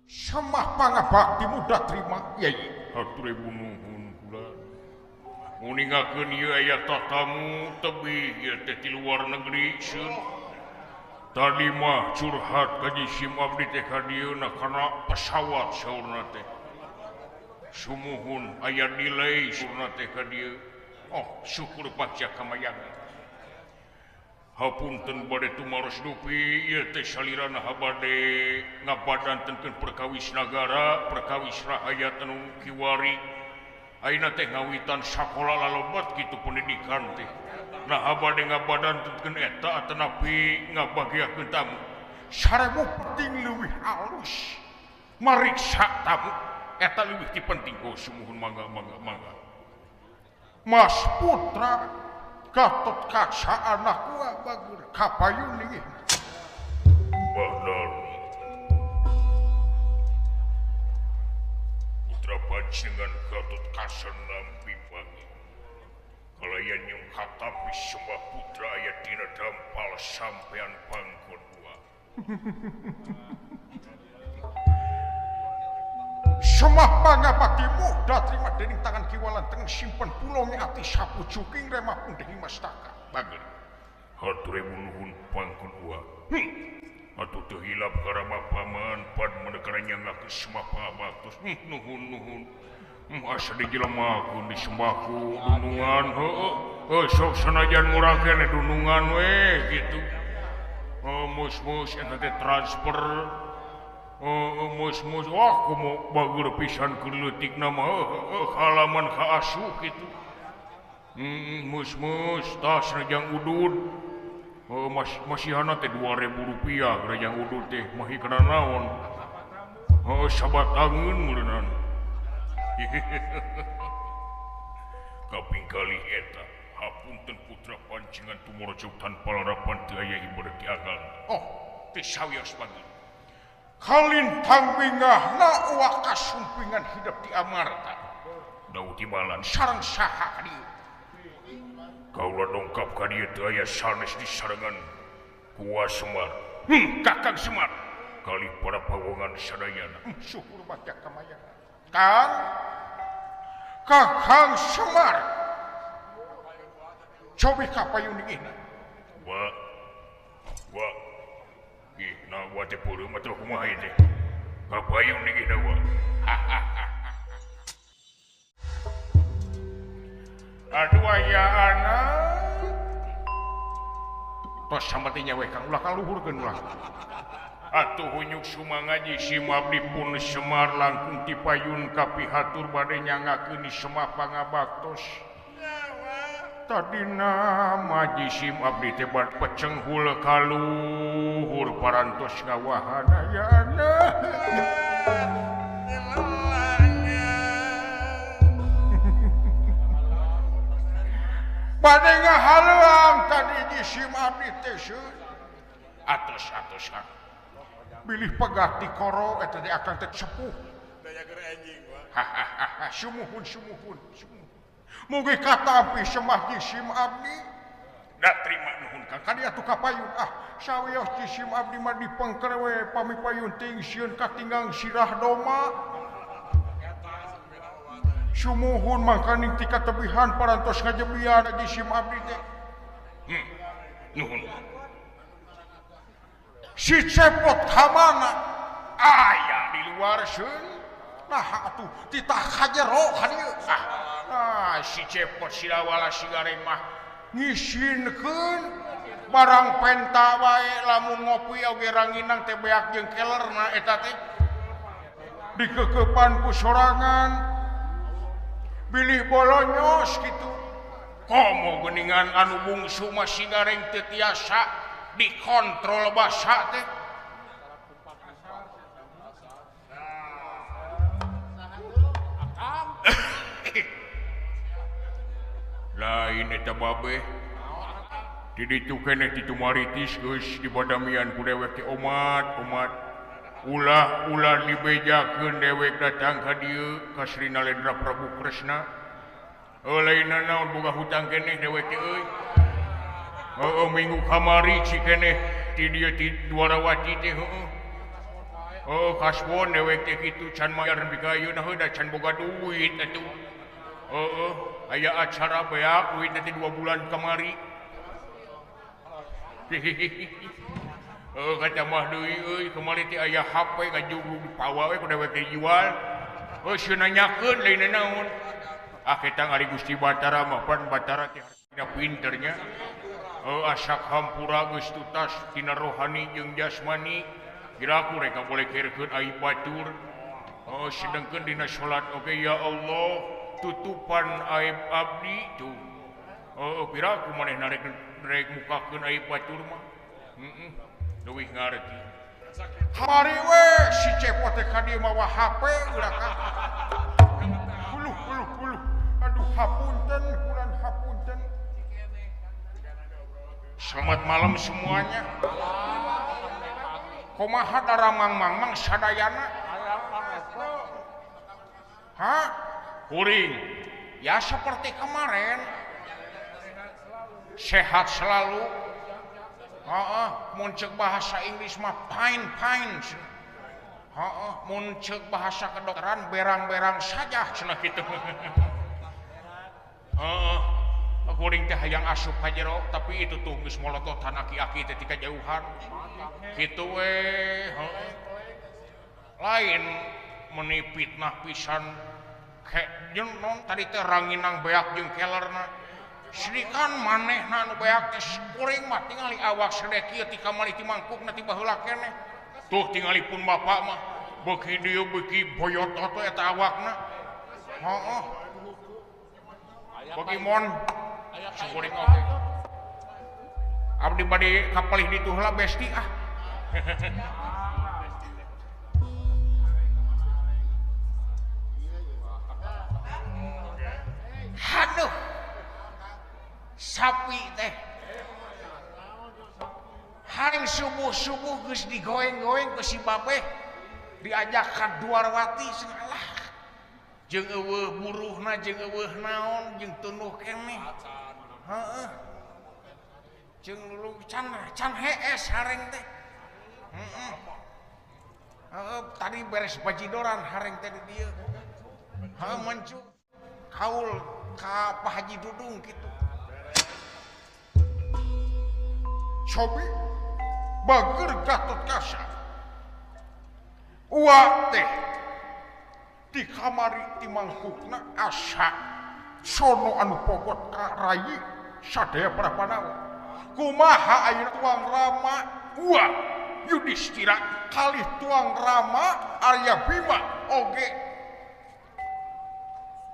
Semah pangabakti muda terima yai. Hatur nuhun kula. Nguningakeun ieu aya tatamu tebih ieu teh ti luar negeri seun. Tadi mah curhat ka jisim abdi teh ka dieu na kana pesawat saurna teh. Sumuhun aya delay saurna teh ka dieu. Oh, syukur bagja kamayangan. Hapunten bade tumaros dupi ieu teh salirana bade ngabadantenkeun perkawis nagara, perkawis rahayat anu kiwari. Ayeuna teh ngawitan sakola lalobat kitu pendidikan teh. Nah bade ngabadantenkeun eta atanapi ngabagiakeun tamu. 1000 penting leuwih alus. Mariksa tamu eta leuwih ti penting. Oh sumuhun mangga mangga mangga. Mas Putra Gatot Kaca anak gua bagur kapayun nih. Benar. Putra panjenengan Gatot Kaca nampi pangi. Kalayan yang katapi semua putra aya dina dampal sampean pangkon gua. Semah pangabakti muda terima dening tangan kiwalan tengen simpen pulonge ati sapujuking remah punding mastaka. Bager. Hatur nuhun pangkon ua. Atuh teu hilap karama paman pad menekara nyangakeun semah pangabaktos. Nuhun nuhun. Asa dijelemakeun disembahku dunungan heueuh. Heuh sok sanajan ngurang keneh dunungan we kitu. Mus-mus eta teh transfer. Oh, mus-mus wah kumu bager pisan keur leutikna mah halaman ka asuh kitu. Mus-mus tas rejang udud. Masihana teh 2000 rupiah rejang udud teh mahi kana naon. Heuh sabatangeun meureunana. Kaping kalih eta hapunten putra panjenengan tumorojo tanpa larapan teu aya ibadah ti agang. Oh, teu sawios bager. Kalintang bingahna uwa kasumpingan hidup di Amarta. Daud tibalan sareng saha ka dieu? Kaula dongkap ka dieu teu aya sanes disarengan ku Semar. Kakang Semar. Kali para pawongan sadayana. Syukur bagja kamayangan. Kang Kakang Semar. Cobi kapayun dingihna. Wa wa ih, nah wa teh peureum atuh kumaha ieu teh? Kapayun dingihna wa. Aduh aya anak. Tos sampe nya we Kang ulah kaluhurkeun ulah. Atuh hunyuk sumangaji sim abdi pun Semar langkung ti payun kapihatur bade nyangakeun semah pangabaktos. Tadina maji sim abdi teh bad peceng hul kaluhur parantos ngawahan aya anak. Bade ngahalang tadi jisim abdi teh seun. Atos atos Kang. Bilih pegat di koro eta teh akang teh sepuh. Hahaha sumuhun sumuhun sumuhun. Mugi katampi semah jisim abdi. Da terima nuhun Kang. Kadi atuh kapayun ah sawios jisim abdi mah dipengker we pami payun ting sieun katinggang sirah doma. Sumuhun mangkaning ti katebihan parantos ngajebian jisim abdi teh. Nuhun. Si cepot ka mana? Aya di luar seun. Nah atuh titah kajero ka dieu. Ah, si cepot silawala sigareng mah ngisinkeun barang penta wae lamun ngopi oge ranginang teh beak jeung kelerna eta teh. Dikekepan ku sorangan. Bilih bolonyos kitu. Komo geuningan anu bungsu mah sigareng teu tiasa dikontrol basa teh. Lain eta babeh. Di ditu keneh di tumaritis geus dibadamian ku dewek teh omat omat. Ulah ulah dibejakeun dewek datang ka dieu ka Sri Nalendra Prabu Kresna. Lain naon boga hutang keneh dewek teh euy. Heueuh minggu kamari ci keneh ti dieu ti Dwarawati teh heueuh. Oh kasbon dewek teh kitu can mayar nepi ka ayeuna heuh da can boga duit atuh. Heeh, aya acara beak duit nanti 2 bulan kamari. Heuh kata mah deui euy kamari teh aya HP ngajugug dipawa we ku dewek teh jual. Heuh sieun nanyakeun lain naon. Ah kita ngari Gusti Batara mah pan Batara teh hartina pinternya. Heuh asak hampura geus tutas tina rohani jeung jasmani. Kira aku rek boleh kirkeun aib batur. Oh sedengkeun dina salat oge ya Allah tutupan aib abdi tuh. Oh pira aku manehna rek rek mukakeun aib batur mah. Heeh. Leuwih ngarti. Kamari we si Cepot teh ka dieu mawa HP ulah ka. Uluh uluh uluh. Aduh hapunten kulan hapunten. Selamat malam semuanya. Kumaha daramang mangmang sadayana? Hah? Kuring. Ya seperti kemarin. Sehat selalu. Heeh, mun ceuk bahasa Inggris mah fine fine. Heeh, mun ceuk bahasa kedokteran berang-berang saja cenah kitu. Heeh. Kuring teh hayang asup ka jero tapi itu tuh geus molototan aki-aki teh ti kajauhan. Kitu we, heeh. Lain meuni fitnah pisan ke jeung non tadi teh ranginang beak jeung kelerna. Sedikan manehna nu beak teh kuring mah tingali awak sedek kieu ti kamari ti mangkukna ti baheula keneh. Tuh tingali pun bapak mah beuki dieu beuki boyotot we eta awakna. Heeh. Bagi mon kuring oge. Abdi bade kapalih ditu heula besti ah. Aduh. Sapi teh. Haring subuh-subuh geus digoeng-goeng ku si babeh diajak ka Dwarwati cenah lah. Jeung eueuh buruhna jeung eueuh naon jeung tunduh keneh. Heeh. Jeung lulung can can hees hareng teh. Heeh. Heeh, tadi beres bajidoran hareng teh di dieu. Heuh mencu kaul ka Pak Haji Dudung kitu. Cobi bager Gatot Kaca. Uwa teh di kamari di mangkukna asa sono anu pogot ka rayi sadaya para Pandawa. Kumaha ayeuna tuang Rama uwa Yudhistira kalih tuang Rama Arya Bima oge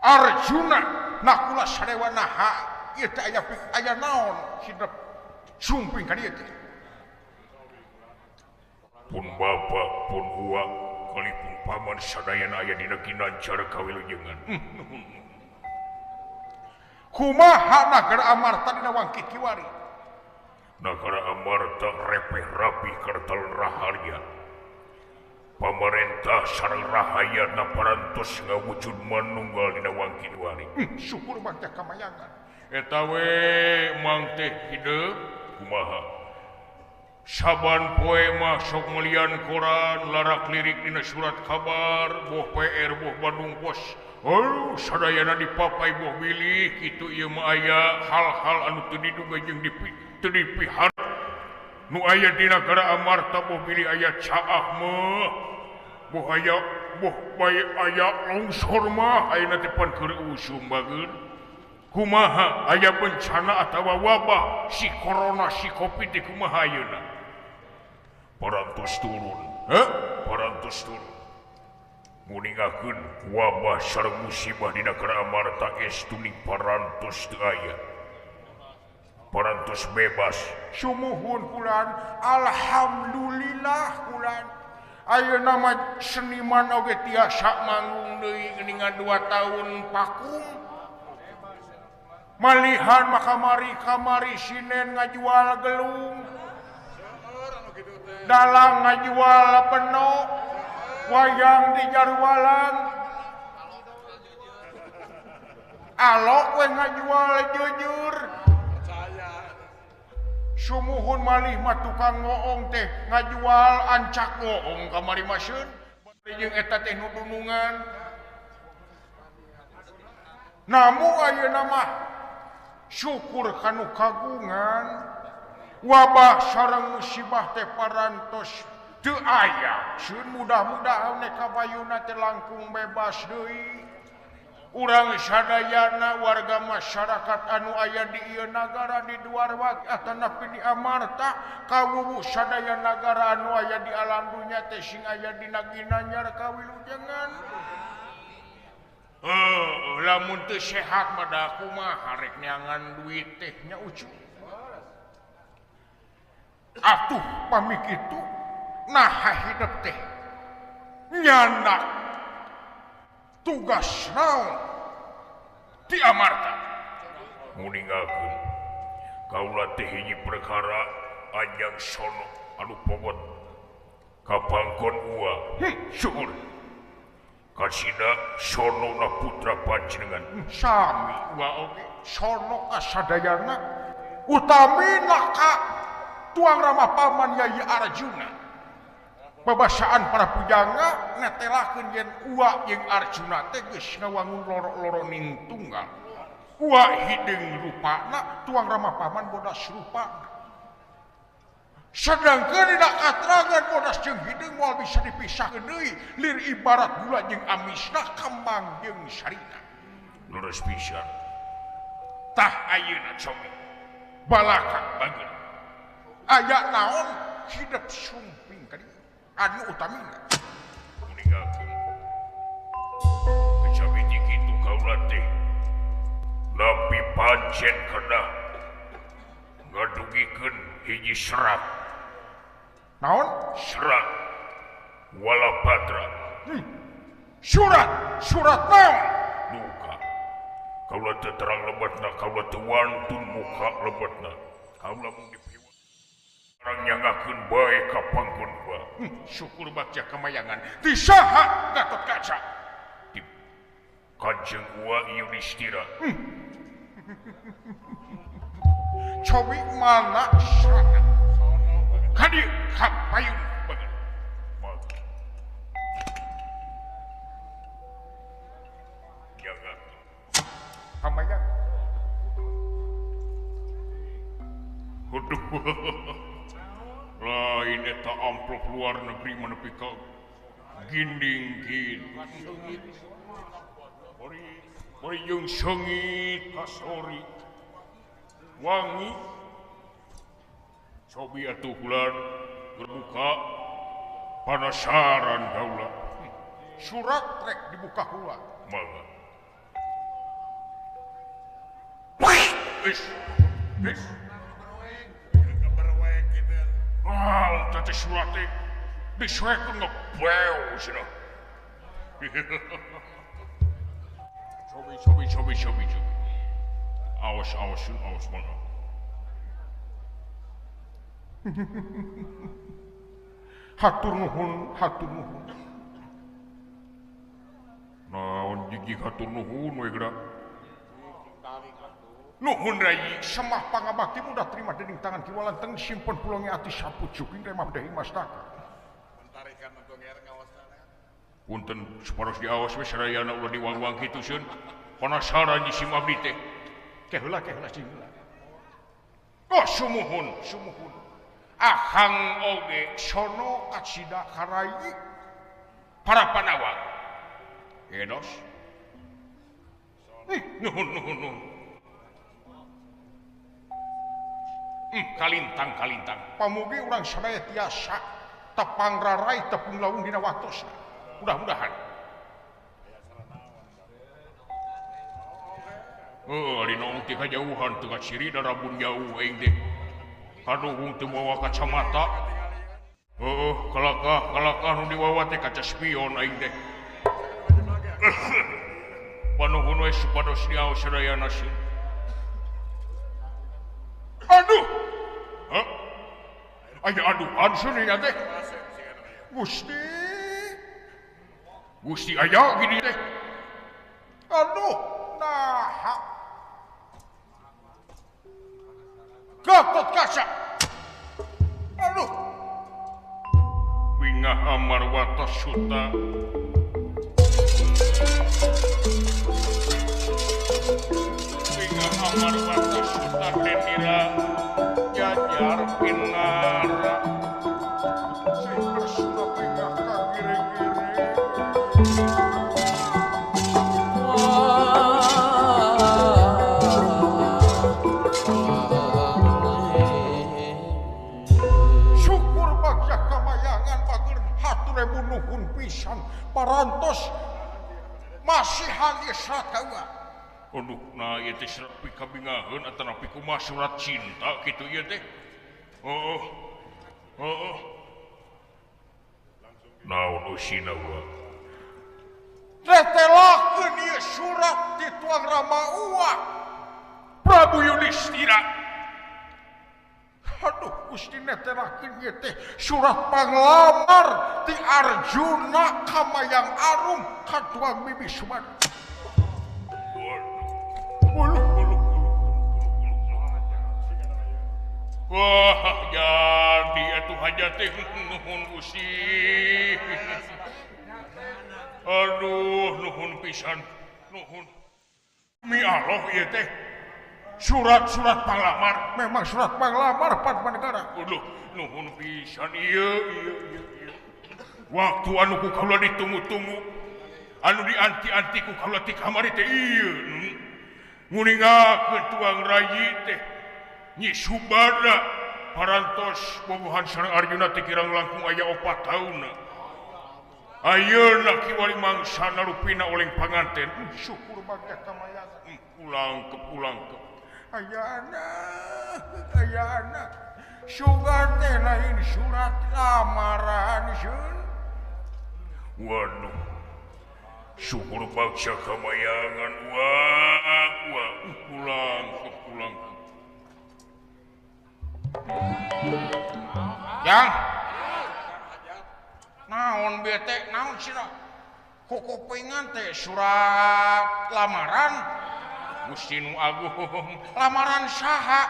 Arjuna Nakula Sadewa naha ieu teh aya aya naon hidep sumping ka dieu teh. Pun bapa pun uwa kalipun paman sadayana aya dina ginancar kawilujengan. Kumaha nagara Amarta dina wangkit kiwari? Nagara Amarta repeh rapi kartal raharya. Pamarentah sareng rahayana parantos ngawujud manunggal dina wangkit kiwari. Syukur mah teh kamayangan. Eta we mang teh hideung kumaha? Saban poe mah sok melian koran larak lirik dina surat kabar boh PR boh Bandung Pos. Aduh sadayana dipapai boh bilih kitu ieu mah aya hal-hal anu teu diduga jeung teu dipiharep. Nu aya di nagara Amarta boh bilih aya caah mah boh aya boh bae aya longsor mah ayeuna teh pan keur usum bageun. Kumaha aya bencana atawa wabah si corona si covid teh kumaha ayeuna? Parantos turun, heh? Parantos turun. Nguningakeun wabah sareng musibah di nagara Amarta estu ning parantos teu aya. Parantos bebas. Sumuhun kulan, alhamdulillah kulan. Ayeuna mah seniman oge tiasa manggung deui geuningan 2 tahun vakum. Malihan mah kamari-kamari sinen ngajual gelung. Dalang ngajual penok, wayang di jarwalan. Alok we ngajual jujur. Sumuhun malih mah tukang ngoong teh ngajual ancak ngoong kamari maseun jeung eta teh nu dunungan. Namu ayeuna mah syukur kanu kagungan wabah sareng musibah teh parantos teu aya. Seun mudah-mudahan nek kabayuna teh langkung bebas deui. Urang sadayana warga masyarakat anu aya di ieu nagara di Dwarwati atanapi di Amarta kawuwu sadaya nagara anu aya di alam dunya teh sing aya dina ginanyar kawilujengan. Lamun teu sehat mah da kumaha rek neangan duit teh nya ucu. Atuh pami kitu naha hidep teh nyandak tugas naon ti Amarta muninggalkeun kaula teh hiji perkara anjang sono anu pogot kapangkon ua. Syukur kasida sono na putra panjenengan sami ua oge sono kasadayana utamina ka tuang Rama Paman Yai Arjuna. Babasaan para pujangga netelakeun yen ua jeung Arjuna teh geus ngawangun loro-loro ning tunggal. Ua hideung rupana, tuang Rama Paman bodas rupana. Sedangkeun dina katrangan bodas jeung hideung moal bisa dipisahkeun deui, lir ibarat gula jeung amisna, kembang jeung sarina. Leres pisan. Tah ayeuna cobi balaka bageun. Aya naon hidep sumping ka dieu. Anu utamina muninggalkeun kecapi ti kitu kaula teh napi pancen kedah ngadugikeun hiji serat. Naon? Serat Walapatra. Surat, surat naon? Duka kaula teu terang lebetna, kaula teu wantun muka lebetna, kaula mung orang nyangakeun bae ka pangkon ba. Syukur bagja kamayangan ti saha Gatotkaca? Ti Kanjeng Uwa Yudhistira. Cobi mana suratna? Ka dieu ka payun bageun. Nyangakeun kamayangan. Aduh. Lain eta amplop luar negeri menepi ka ginding kitu. Bari jeung seungit kasori. Wangi. Cobi atuh bulan berbuka panasaran kaula. Surat rek dibuka kula. Mangga. Is. Is. Ah, tadi surat teh disuekeun ngebeu cenah. Cobi cobi cobi cobi cobi. Awas awas sun awas mana. Hatur nuhun, hatur nuhun. Naon gigi hatur nuhun we geura. Nuhun rayi, semah pangabakti mudah terima dening tangan kiwa lanteng simpen pulonge ati sapujuking remah dehi mastaka. Punten supados diawas we sarayana ulah diwang-wang kitu seun. Penasaran di sim abdi teh. Keheula keheula sing heula. Oh sumuhun, sumuhun. Akang oge sono kacida karai para Pandawa. Enos. Nuhun nuhun nuhun. Kalintang kalintang. Pamugi urang sadaya tiasa tepang rarai tepung laung dina waktosna. Mudah-mudahan. Oh, ari naon teh kajauhan teu kaciri da rabun jauh aing teh. Kaduhung teu mawa kacamata. Heuh, kalakah kalakah nu diwawa teh kaca spion aing teh. Panuhun we supados diaos sadayana sieun. Aduh. Hah? Aya aduhan sieun ieu teh. Gusti. Gusti aya gini teh. Aduh, nah. Gatotkaca. Bingah Amarwata Suta Bingah Amarwata Suta Denira Jajar Pinara Si Kresna bingah ka giring-giring. Syukur bagja kamayangan bager hatur nuhun pisan parantos masihan ieu surat ka uwa. Aduh, nah ieu teh surat pikabingaheun atanapi kumaha surat cinta kitu ieu teh. Heeh. Heeh. Naon usina wa? Teh telakeun ieu surat ti tuang Rama uwa Prabu Yudhistira. Aduh Gusti netelakeun ieu teh surat panglamar ti Arjuna ka Mayang Arum ka tuang Bibi Sumadra. Waduh, waduh, wah, jadi atuh hajat teh nuhun Gusti. Aduh, nuhun pisan, nuhun. Mi Allah ieu teh surat-surat panglamar, memang surat panglamar Padmanegara. Aduh, nuhun pisan ieu ieu ieu ieu. Waktu anu ku kaula ditunggu-tunggu, anu dianti-anti ku kaula ti kamari teh ieu. Nguningakeun tuang rayi teh Nyi Subadra parantos bobohan sareng Arjuna teh kirang langkung aya 4 taunna. Ayeuna kiwari mangsana rupina oleng panganten. Syukur bagja kamayangan. Pulang ke pulang ke. Aya anak, aya anak. Sugan teh lain surat lamaran sun. Waduh. Syukur bagja kamayangan wah wah pulang ke pulang. Yang naon bete naon sira kukupingan teh surat lamaran Gusti nu agung lamaran saha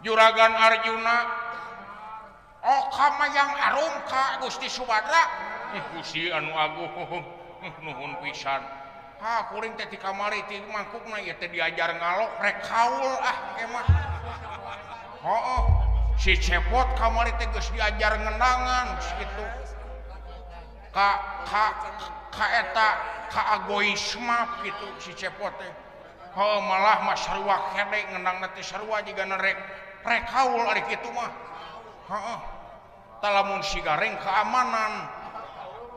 Juragan Arjuna oh ka Mayang Arum ka Gusti Subadra. Gusti anu agung nuhun pisan. Ha kuring teh ti kamari ti mangkukna ieu teh diajar ngalok rek kaul ah emah. Heuh si Cepot kamari teh geus diajar ngendangan kitu. Ka ka ka eta ka agoisma kitu si Cepot teh. Heuh malah mah sarua kede ngendangna teh sarua jigana rek rek kaul ari kitu mah. Heuh. Talamun si Gareng keamanan.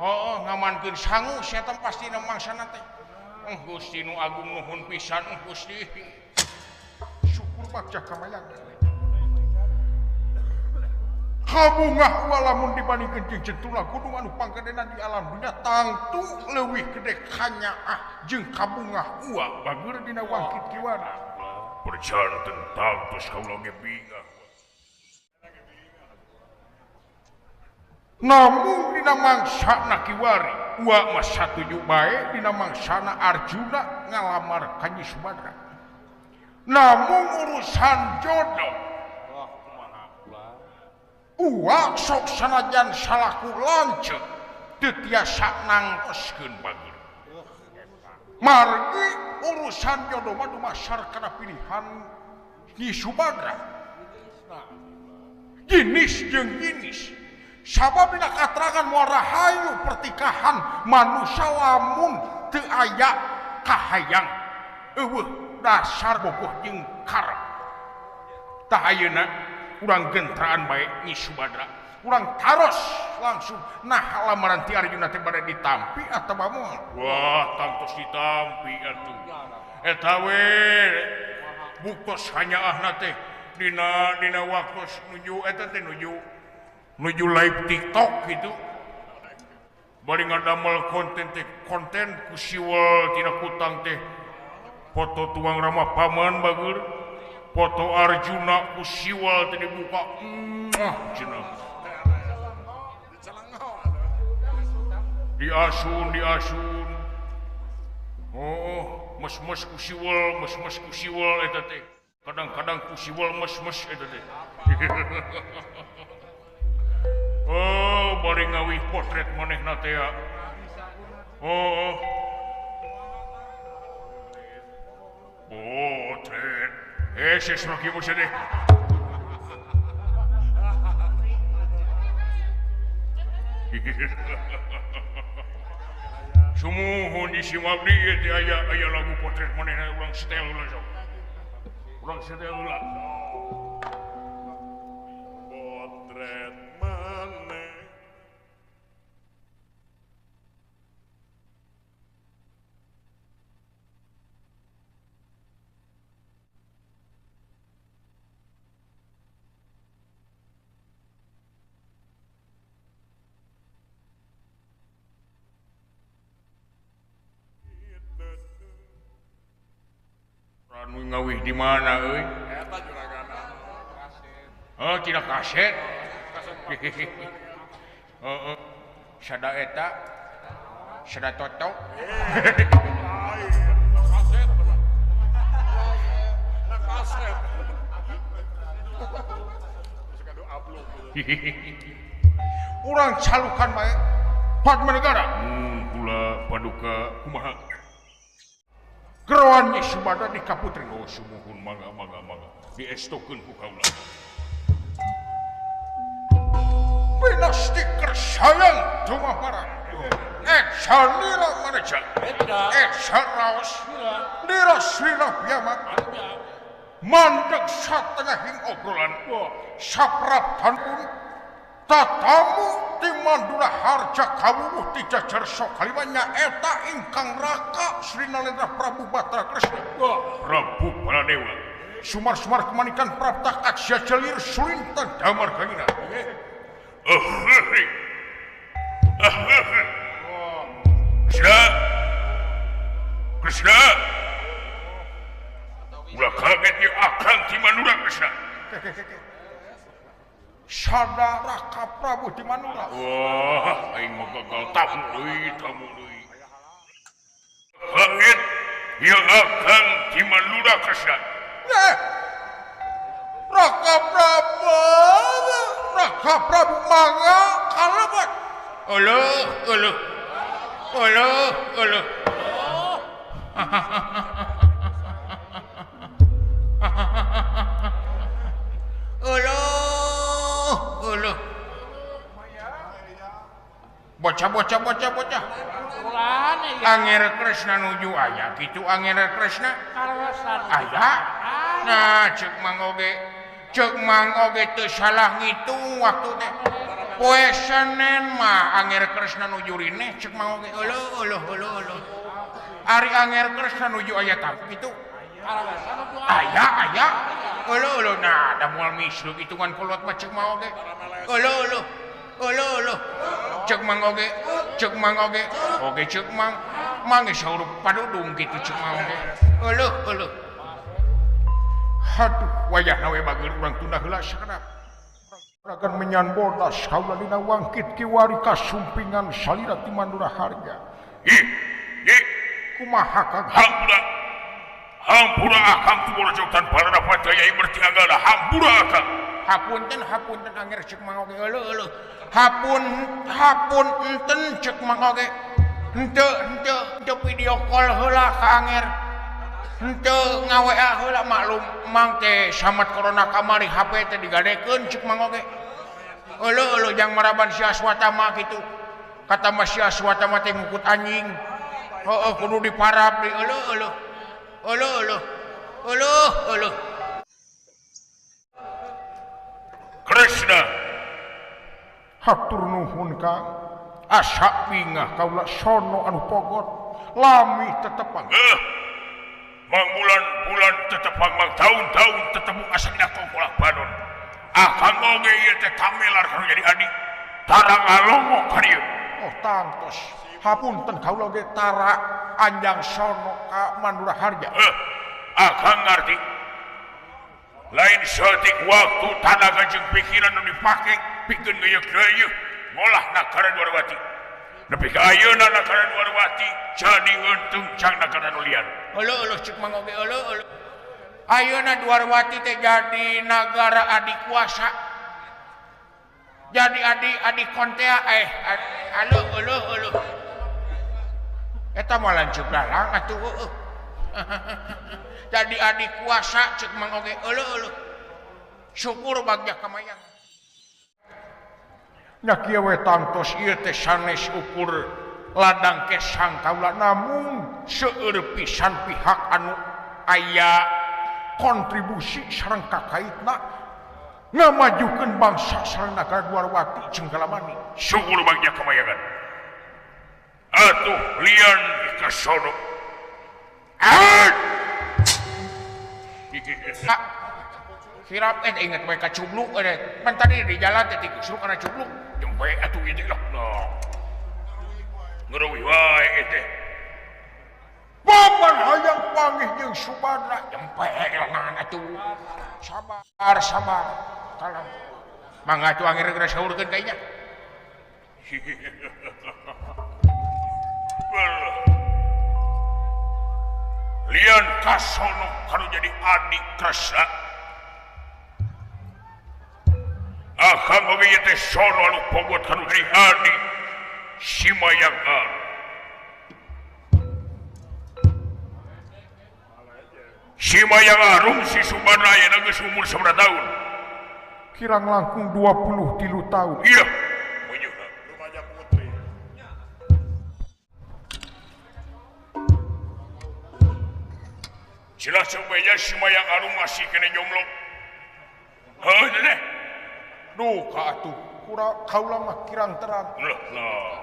Heuh ngamankeun sangu sia teh pasti mangsana teh. Gusti nu agung nuhun pisan Gusti. Syukur bagja kamayangan. Kabungah walamun dibandingkeun jeung Jentula gunung anu panggedena di alam dunya tangtu leuwih gede kanyaah jeung kabungah uwa bager dina wangkit kiwari. Perjanten tangtos kaula ge bingah. Namun dina mangsana kiwari uwa mah satuju bae dina mangsana Arjuna ngalamar ka Nyi Subadra. Namun urusan jodoh uwa sok sanajan salaku lanceuk teu tiasa nangtoskeun bager. Margi urusan jodoh mah dumasar kana pilihan Nyi Subadra. Jenis jeung jenis. Sabab dina katerangan moal rahayu pertikahan manusia lamun teu aya kahayang eueuh dasar bogoh jeung karep. Tah ayeuna urang gentraan bae Nyi Subadra. Urang taros langsung nah lamaran ti Arjuna teh bade ditampi atawa moal. Wah, tangtos ditampi atuh. Eta we buktos hanyaahna teh dina dina waktos nuju eta teh nuju nuju live TikTok gitu. Bari ngadamel konten teh konten ku siwel tina kutang teh foto tuang Rama paman bager foto Arjuna ku siwel teh dibuka muah cenah diasun diasun oh mes-mes ku siwel mes-mes ku siwel eta teh kadang-kadang ku siwel mes-mes eta teh. bari ngawih potret manehna teh. Oh. Potret. Ses maki bos deh. Sumuhun di simabdi teh aya lagu potret manehna urang setel heula sok. Urang setel heula. Potret maneh. Anu ngawih di mana euy? Eta juragana. Oh, tidak kaset. Heeh. Sada eta. Sada toto. Kaset. Kaset. Urang calukan bae. Padmanegara. Kula paduka kumaha? Geroan Nyi Sumada di Kaputri. Oh, sumuhun mangga mangga mangga. Diestokeun ku kaula. Bina stiker sayang tumapara. Etsa lira maneja. Etsa raos. Lira slira piamat. Mandeg satengahing obrolan. Saprabdan pun tatamu ti Mandura Harja kawuwuh ti jajar Sokalima nyaeta ingkang raka Sri Nalendra Prabu Batara Kresna. Prabu Baladewa. Sumar-sumar kemanikan prapta kaksya jelir sulintang damar gangina. Krishna. Krishna. Ulah kaget ieu akang ti Mandura Krishna. Sada Raka Prabu di Mandura. Wah, aing mah gagal tamu deui, tamu deui. Kaget ieu akang ti Mandura Krishna. Raka Prabu, Raka Prabu mangga kalebet. Euleuh, euleuh. Euleuh, euleuh. Euleuh, euleuh. Bocah bocah bocah bocah. Angger Kresna nuju aya kitu Angger Kresna. Aya. Nah, ceuk Mang oge. Ceuk Mang oge teu salah ngitung waktu teh. Poe Senen mah Angger Kresna nuju rineh ceuk Mang oge. Euleuh euleuh euleuh euleuh. Ari Angger Kresna nuju aya tamu kitu. Aya aya. Euleuh euleuh nah da moal misruk hitungan kolot mah ceuk Mang oge. Euleuh euleuh. Euleuh euleuh. Ceuk Mang oge, ceuk Mang oge. Oge ceuk Mang. Mang geus huruf padudung kitu ceuk Mang oge. Euleuh euleuh. Aduh, wayahna we bager urang tunda heula sakedap. Ragan menyan bodas kaula dina wangkit kiwari kasumpingan salira ti Mandura Harja. Ih, ih, kumaha Kang? Hampura. Hampura akang tu borojok tanpa dapat daya bertianggala. Hampura akang. Hapunten, hapunten angger ceuk Mang oge. Euleuh euleuh. Hapun, hapun enten ceuk Mang oge. Henteu, henteu, henteu video call heula ka Angger. Henteu nga-WA heula maklum Mang teh samet corona kamari HP teh digadekeun ceuk Mang oge. Euleuh euleuh jang maraban si Aswatama kitu. Kata mah si Aswatama teh ngukut anjing. Heueuh kudu diparap deui euleuh euleuh. Euleuh euleuh. Euleuh euleuh. Krishna. Hatur nuhun Kang. Asa bingah kaula sono anu pogot. Lami tetepang. Mang bulan-bulan tetepang, mang tahun-tahun tetemu asa dina kongkolak banon. Akang oge ieu teh tamelar kanu jadi adi. Tara ngalongok ka dieu. Oh tangtos. Hapunten kaula oge tara anjang sono ka Mandura Harja. Akang ngarti. Lain saeutik waktu tanaga jeung pikiran nu dipake pikeun geuyeuk-geuyeuk ngolah nagara Dwarawati. Nepi ka ayeuna nagara Dwarawati jadi eunteung cang nagara nu lian. Euleuh euleuh ceuk Mang oge euleuh euleuh. Ayeuna Dwarawati teh jadi nagara adikuasa. Jadi adik-adik kontea aluh aluh aluh. Eta mah lanceuk dalang atuh heueuh. Jadi adik kuasa ceuk Mang oge euleuh euleuh. Syukur bagja kamayang. Nya kieu we tangtos ieu teh sanes ukur ladang kesang kaula namung seueur pisan pihak anu aya kontribusi sareng kakaitna ngamajukeun bangsa sareng nagara Dwarawati jeung Kalamani. Syukur bagja kamayangan. Atuh lian kasono. Sirap inget we ka cubluk pan tadi di jalan teh tikusruk kana cubluk. Jempe atuh ieu teh lah. Ngeruwi wae teh. Paman hayang panggih jeung Subadra jempe lengan atuh. Sabar sabar. Kalem. Mangga atuh angger geura saurkeun ka inya. Lian kasono kalau jadi adik Kresna. Akang oge ieu teh sono anu pogot kanu jadi adik si Mayang Arum. Si Mayang Arum si Subadra ayeuna geus umur sabaraha tahun? Kirang langkung 23 tahun. Iya. Jelas sebaiknya si Mayang Arum masih kena jomblo. Heuh teh. Duh ka atuh kura kaula mah kirang terang. Lah lah.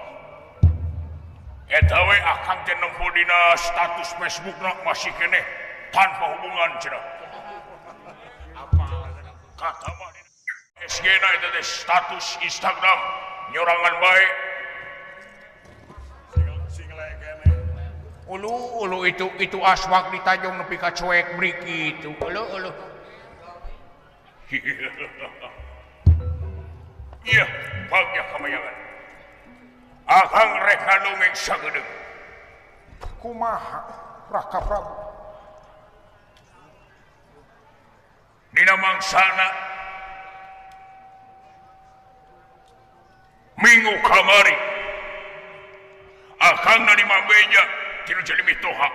Eta we akang teh nempo dina status Facebookna masih keneh tanpa hubungan cenah. Apa kata mah dina SG na eta teh status Instagram nyorangan bae. Ulu ulu itu aswak ditajong nepi ka cuek mriki itu. Ulu ulu. Iya, bagya kamayangan. Akang reka dongeng sagedeung. Kumaha Raka Prabu? Dina mangsana minggu kamari akang narima beja tinu jadi mitoha.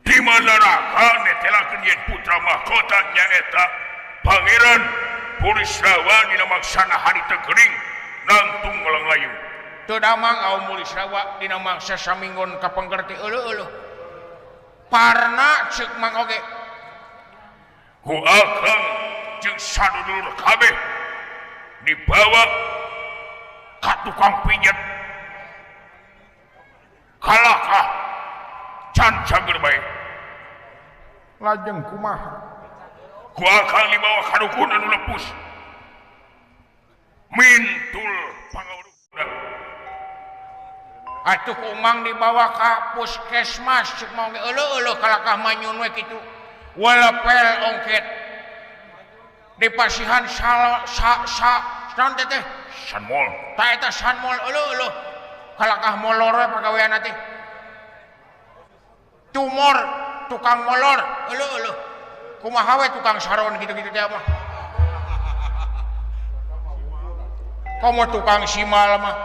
Di mana raka netelakeun yen putra mahkota nyaeta Pangeran Burisrawa dina mangsana hari teu gering nangtung ngalanglayu. Teu damang aum Burisrawa dina mangsa saminggon kapengker teh euleuh-euleuh. Parna ceuk Mang oge. Ku akang jeung sadudulur kabeh dibawa ka tukang pijet. Kalakah can cager bae. Lajeng kumaha? Ku akang dibawa ka dukun anu lepus. Mintul pangaurukna. Atuh ku Mang dibawa ka puskesmas ceuk Mang ge euleuh-euleuh kalakah manyun we kitu. Walepel ongket. Dipasihan sa sa sa naon teh teh? Sanmol. Ta eta sanmol euleuh-euleuh. Kalakah molor we pagaweanna teh. Tumor tukang molor euleuh-euleuh. Kumaha we tukang saron gitu-gitu teh mah. Komo tukang simal mah.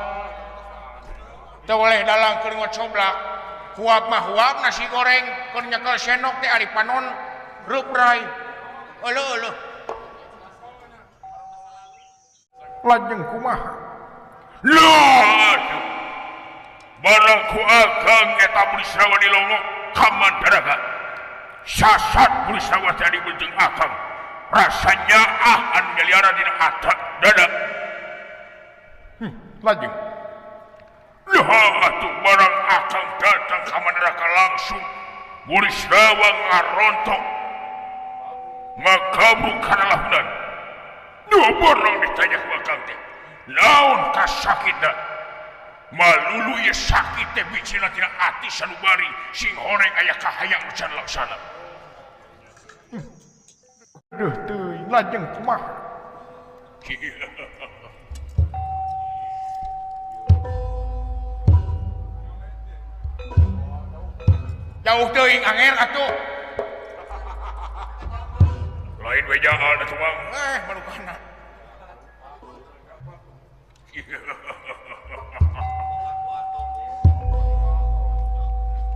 Teu boleh dalang keur ngocoblak. Huap mah huap nasi goreng keur nyekel sendok teh ari panon reuprai. Euleuh-euleuh. Lajeng kumaha? Lah, barang ku akang eta Burisrawa dilongok ka Mandaraga. Sasat Burisrawa teh dibeunteung akang. Rasanya ah anu nyaliara dina atak dada. Lajeng. Lah atuh barang akang datang ka Mandaraga langsung Burisrawa ngarontok. Ngakabruk kana lahunan. Dua barang ditanya ku akang teh. Naon kasakitna? Malulu ieu sakit teh bicina tina ati sanubari sing horeng aya kahayang nu can laksana. Duh teuing lajeng kumaha? Jauh teuing anger atuh. Lain wejaan atuh Mang. Marukana.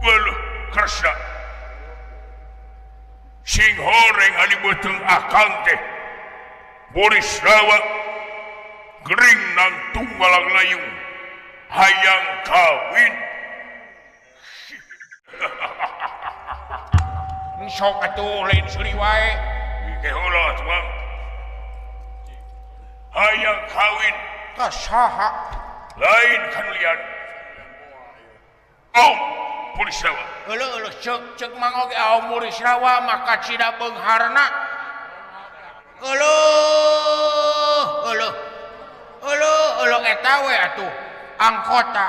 Waluh Kresna sing horeng adi beuteung akang teh Burisrawa gering nangtung walang layung hayang kawin. Sok atuh lain seuri wae. Ke heula atuh Bang. Hayang kawin ka saha? Lain kanulian. Om Burisrawa. Euleuh euleuh ceuk ceuk Mang oge aom Burisrawa maka cida beungharna. Euleuh euleuh. Euleuh euleuh eta we atuh angkota.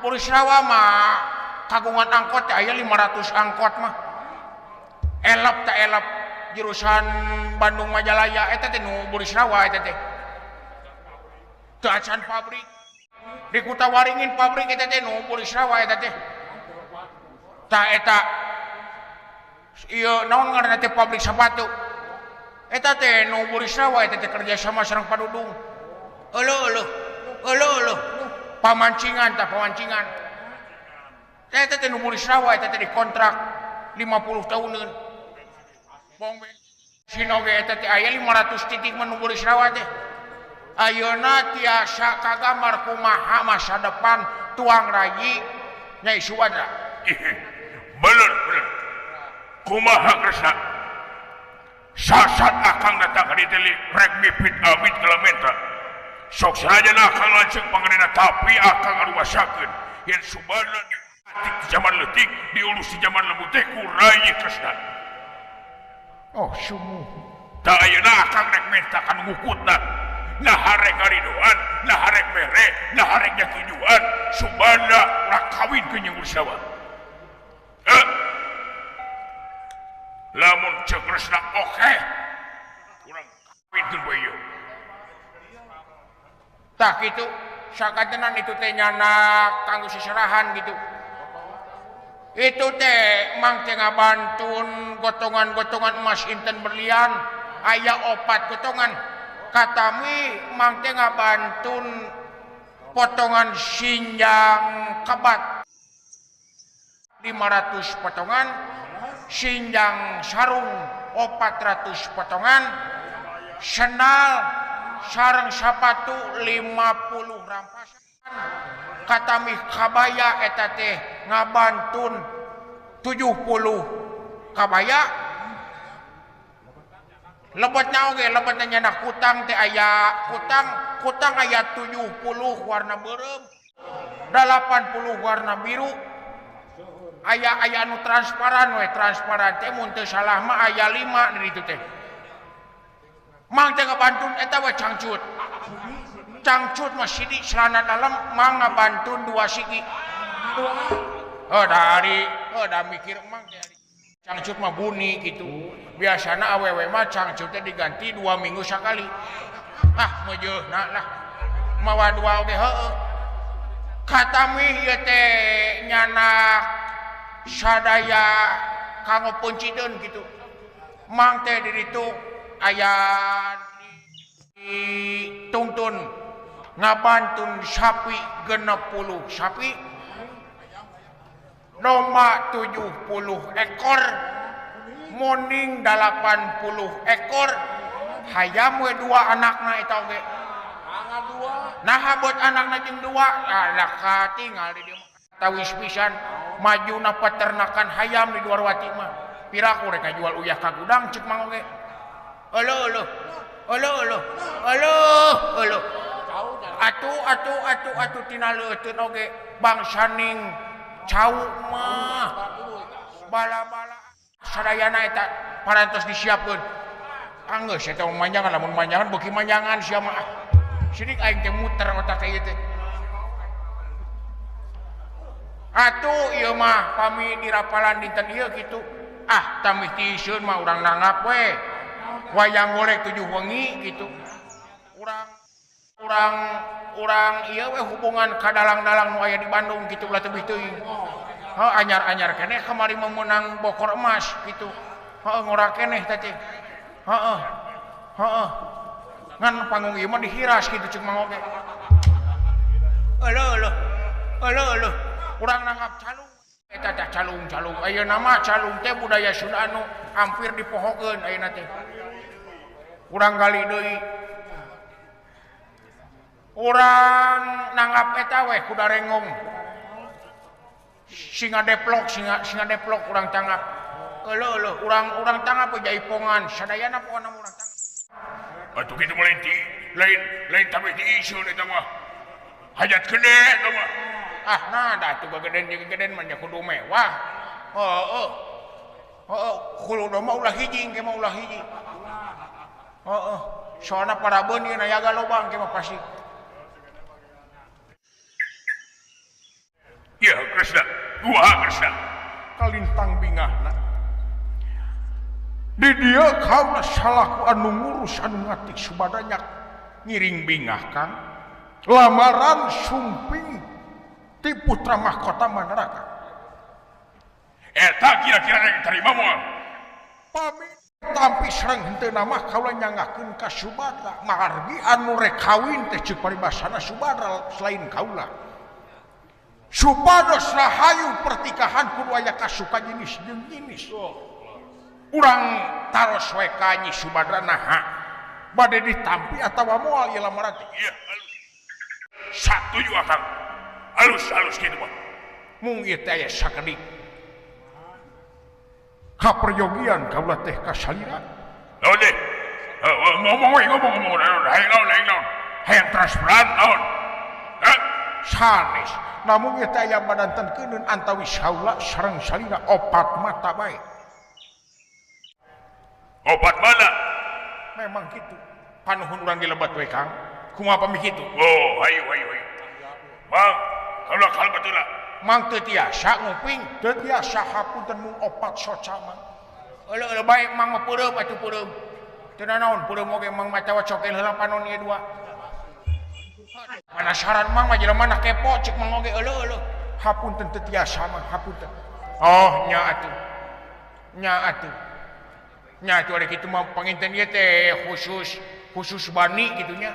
Burisrawa mah kagungan angkot teh aya 500 angkot mah. Elap tak elap jurusan Bandung Majalaya eta teh nu Burisrawa eta teh. Teu acan pabrik. Di Kutawaringin pabrik eta teh nu Burisrawa eta teh. Tah eta ieu naon ngaranna teh pabrik sepatu. Eta teh nu Burisrawa eta teh kerja sama sareng Padudung. Euleuh euleuh. Euleuh euleuh. Pamancingan tah pamancingan. Eta teh nu Burisrawa eta teh dikontrak 50 tahunan. Bong bensin oge eta teh aya 500 titik mah nu Burisrawa teh. Ayeuna tiasa kagambar kumaha masa depan tuang rayi Nyai Subadra. Bener bener. Kumaha Kresna? Sasat akang datang ka dieu teh rek mipit amit kalamenta. Sok sanajan akang lanceuk panganena tapi akang ngarumasakeun yen Subadra di zaman leutik diurus di zaman lembut teh ku Rayi Kresna. Oh sumuh. Tah ayeuna akang rek menta ka nu ngukutna. Nah harek ngaridoan, nah harek mere, nah harek nyatujuan Subadra ulah kawin ke Nyai Burisrawa. Lamun ceuk Kresna oke, urang kawinkeun bae ieu. Tah kitu sakatenan itu teh nyanak kanggo seserahan gitu. Itu teh mang teh ngabantun gotongan-gotongan emas inten berlian aya 4 gotongan. Katami mang teh ngabantun potongan sinjang kebat 500 potongan, sinjang sarung 400 potongan, sendal sareng sapatu 50 rampasan. Katami kabaya eta teh ngabantun 70 kabaya. Lebetna oge lebetna nyandak kutang teh aya kutang, kutang aya 70 warna beureum, 80 warna biru. Aya aya anu transparan we, transparan teh mun teu salah mah aya 5 di ditu teh. Mang teh ngabantun eta we cangcut. Cangcut mah sidik celana dalam mang ngabantun 2 sigi. Oh dari, oh da mikir mang teh cangcut mah buni gitu. Biasana awewe mah cangcut teh diganti 2 minggu sakali. Ah meujeuna lah. Mawa dua oge heueuh. Katami ieu teh nyanak sadaya kanggo peunciteun gitu. Mang teh di ditu aya ditungtun ngabantun sapi 60 sapi, domba 70 ekor, moning 80 ekor, hayam we 2 anakna eta oge. Naha buat anakna jeung 2, alah katingal di dieu tawis pisan majuna peternakan hayam di Dwarwati mah. Piraku rek ngajual uyah ka gudang ceuk mang oge. Euleuh euleuh. Euleuh euleuh. Euleuh euleuh. Atuh atuh atuh atuh tina leuteun oge bangsaning cau mah. Bala-bala sadayana eta parantos disiapkeun. Anggeus eta manjangan lamun manjangan beuki manjangan sia mah. Sidik aing teh muter otak ieu teh. Atuh ieu mah pami dirapalan dinten ieu kitu. Ah tamih tiiseun mah urang nanggap we. Wayang golek 7 wengi gitu. Urang urang urang ieu we hubungan ka dalang-dalang nu aya di Bandung kitu ulah tebih teuing. Heuh anyar-anyar keneh kamari meunang bokor emas gitu. Heuh ngora keneh teh teh. Heeh. Heeh. Ngan panggung ieu mah dihiras kitu ceuk mang oge. Euleuh euleuh. Euleuh euleuh. Urang nanggap calung. Eta teh calung-calung. Ayeuna mah calung teh budaya Sunda anu hampir dipohokeun ayeuna teh. Urang gali deui. Urang nanggap eta weh kuda rengong. Singa deplok, singa deplok urang tanggap. Euleuh euleuh, urang tanggap we jaipongan, sadayana pokona urang tanggap. Atuh kitu mah lain lain lain tapi diiseun eta mah. Hajat gede eta mah. Ah, nah da atuh gageden jeung geden mah nya kudu mewah. Heeh. Heeh, kudu mah ulah hiji engke mah ulah hiji. Heeh, soalna parabeun ieu nayaga loba engke mah pasti. Ya Krishna, gua Krishna. Kalintang bingahna. Di dieu kaula salaku anu ngurus anu ngatik Subadanya ngiring bingah Kang. Lamaran sumping ti putra mahkota Mandaraka. Eta kira-kira yang terima moal. Pami tampi sareng henteu mah kaula nyangakeun ka Subadra. Margi anu rek kawin teh ceuk paribasana Subadra selain kaula. Supados rahayu pertikahan kudu aya kasuka jenis jeung jenis. Urang taros we ka Nyi Subadra naha bade ditampi atawa moal ieu lamaran teh. Iya, alus. Satuju akang. Alus-alus kitu mah. Mung ieu teh aya sakedik. Kaperyogian kaula teh ka salira. Naon deh? Ngomong we, ngomong naon, hayang naon, hayang naon. Hayang transparan naon. Hah? Sanes. Namun ieu teh aya badanten antawis kaula sareng salira opat mata bae. Opat mana? Memang kitu. Panuhun urang dilebat we Kang. Kumaha pami kitu? Oh, hayu hayu hayu. Mang, kaula kalbat heula. Mang teu tiasa nguping, teu tiasa hapunten mung opat soca mang. Euleuh euleuh bae mang mah peureum atuh peureum. Teu nanaon peureum oge mang macawa cokel heula panon ieu dua. Penasaran mang mah jelema na kepo cek mang oge euleuh euleuh. Hapunten teu tiasa mang, hapunten. Oh, nya atuh. Nya atuh. Nya atuh ari kitu mah panginten ieu teh khusus bani kitu nya.